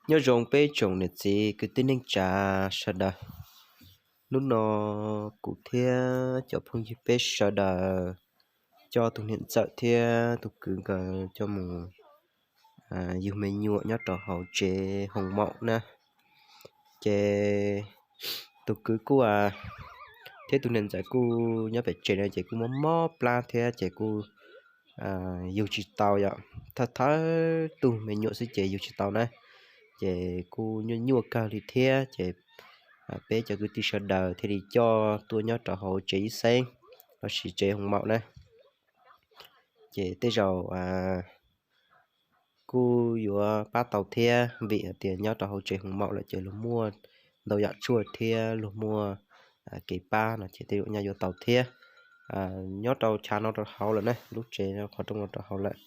Nyob zoo peb tsoom niam txiv kwv tij neej tsa sawv daws. Hnub no kuv thiab cov phooj ywg peb sawv daws coj tus niam ntxawm thiab tus kwv nkawd coj mus yug me nyuam nyob rau hauv tsev hoos maum na. Ces tus kwv kuj thiab tus niam ntxawm kuj nyob pem tsev no ces kuj mob mob plab thiab ces kuj yug tsis tau yom, thawj thawj tug me nyuam xwb ces yug tsis tau na. Ces kuj nyuaj nyuaj kawg li thiab ces peb cov kwv tij sawv daws thiaj li coj tuaj nyob rau hauv tsev ib xeeb lossis tsev hoos maum na. Ces tej zaum kuj yuav pab tau thiab vim hais tias nyob rau hauv tsev hoos maum lawm ces luag muaj ntau yam tshuaj thiab luag muaj kev pab no ces tej zaum nyaj yuav tau thiab. Nyob rau chav no rau hauv lawm na, lub tsev qhov rooj no rau hauv lawm.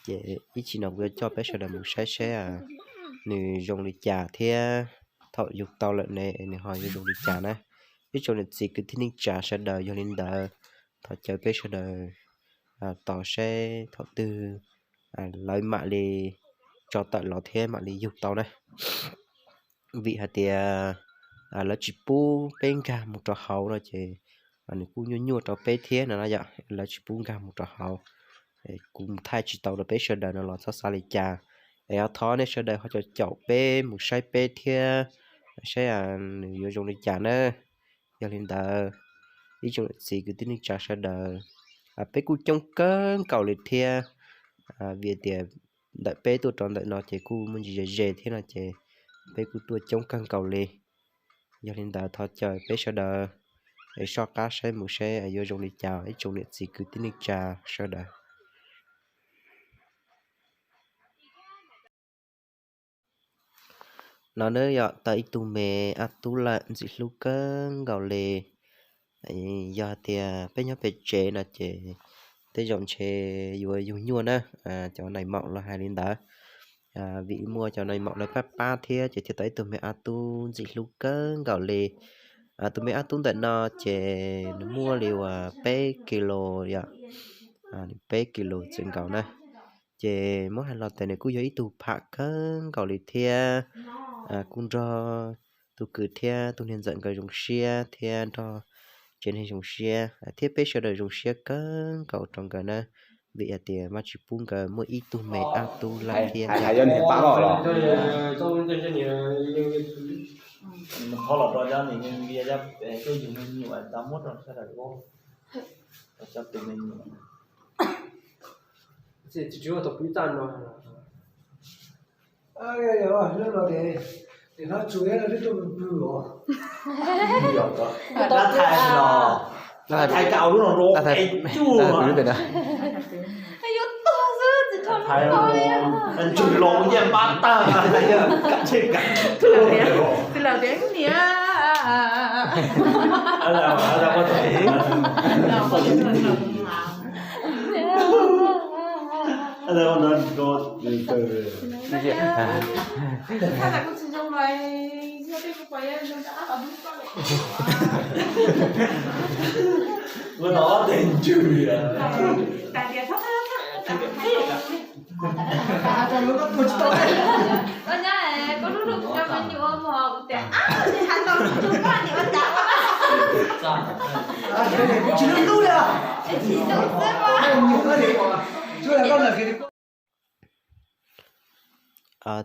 Ces ib chim no kuv yuav coj peb sawv daws mus saib seb nws zoo li cas thiab thaum yug tau lawm ne nws ho yuav zoo li cas na. Ib tsoom niam txiv kwv tij neej tsa sawv daws, yog li ntawd thov caw peb sawv daws tos saib thaum twg lawv mam li tso tawm los thiab mam li yug tau na. Vim hais tias lawv tsis pub peb nkag mus rau hauv no ces nws kuj nyuaj nyuaj rau peb thiab no na yom, lawv tsis pub nkag mus rau hauv. Kuv mus thaij tsis tau rau peb sawv daws no los txhob xav li cas. Es thov nej sawv daws ho caum caum peb mus saib peb thiab saib nws yuav zoo li cas na. Yog li ntawd, ib tsoom niam txiv kwv tij neej tsa sawv daws, peb kuj coob kawg nkaus li thiab, vim tias ntawm peb tuaj rau ntawm no ces kuj muaj ntsis ze ze thiab no ces peb kuj tuaj coob kawg nkaus li. Yog li ntawd thov caw peb sawv daws es soj qab saib mus saib yuav zoo li cas ib tsoom niam txiv kwv tij neej tsa sawv daws. No nawb yog tau ib tug me ab tub lawm ntxim hlub kawg nkaus li. Yog hais tias peb nyob pem tsev no ces tej zaum ntshe yuav yug nyuaj na, cov nais maum los hais li ntawd. Vim muaj cov nais maum lawv pab pab thiab ces thiaj tau ib tug me ab tub ntxim hlub kawg nkaus li. Tus me ab tub ntawm no ces nws muaj li uas peb kis lus yom, peb kis lus txwm nkaus na. Ces muab hais los tias nws kuj yog ib tug pham kawg nkaus li thiab, kuj nrog tus kwv thiab tus niag ntxawm nkawd zoo siab thiab nrog tsev neeg zoo siab thiab peb sawv daws zoo siab kawg nkaus rau nkawd na, vim hais tias maj tsis pub nkawd muaj ib tug me ab tub lawm thiab ntag.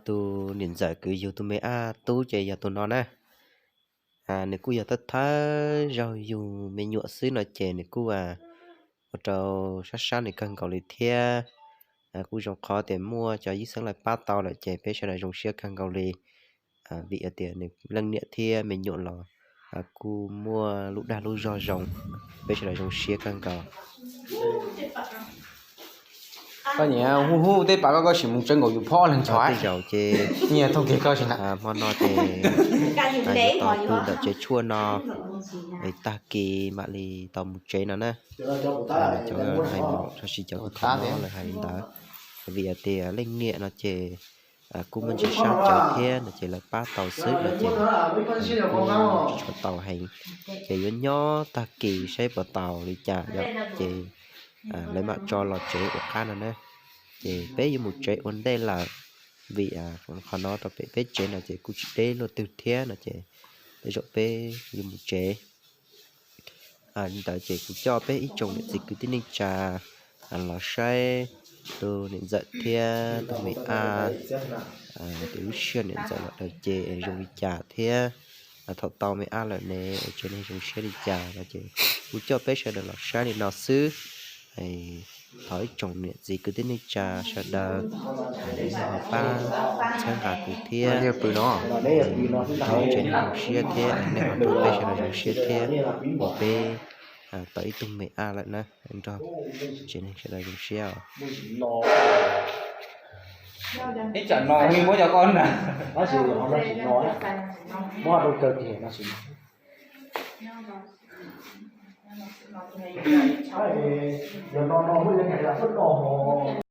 Tus niam ntxawm kwv yug tus me ab tub ces yog tus no na. Nws kuj yog thawj thawj zaug yug me nyuam xwb no ces nws kuj ua rau sab sab nws kawg nkaus li thiab. Kuj zoo qhov tias muaj cov yij xeeb lawv pab tau lawm ces peb sawv daws zoo siab kawg nkaus li, vim tias nws leej niam thiab me nyuam los kuj muaj lub dag lub zog zoo, peb sawv daws zoo siab kawg nkaus. Koj niam hu hu tej pas koj, koj sim mus tsawb nkaus yus phob leeg txhob tej zaum ces nyias thooj kiag koj tsis na. Hmo no ces yuav tau pw ntawm tsev tshuaj no, es tag kis mam li tau mus tsev no na. Cov hais mom lossis cov tus kho mob lawv hais li ntawd, vim tias leej niam no ces kuj muaj ntsis sab cawv thiab no ces lawv pab tau xwb no ces kuj tsis tshua tau heev. Ces yuav nyob tag kis saib puas tau li cas yom, ces lawv mam tso los tsev ua qab no na. Ces peb yuav mus tsev ua ntej lawm. vim qhov no rau pem peb tsev no ces kuj tsis deb luaj twg thiab no ces tej zaum peb yuav mus tsev. Li ntawd ces kuv coj peb ib tsoom niam txiv kwv tij neej tsa los saib tus niam ntxawm thiab tus me ab, tias lub sij hawm niam ntxawm los daws ces zoo li cas thiab thaum tau me ab lawm ne tsev neeg zoo siab li cas no ces kuv coj peb sawv daws los saib li no xwb. Thov ib tsoom niam txiv kwv tij neej tsa sawv daws ho pab txhawb nqa kuv thiab, tsev neeg zoo siab thiab nej ho nrog peb sawv daws zoo siab thiab uas peb tau ib tug me ab lawm na, nrog tsev neeg sawv daws zoo siab os. Ib tsam no muab cov koj na.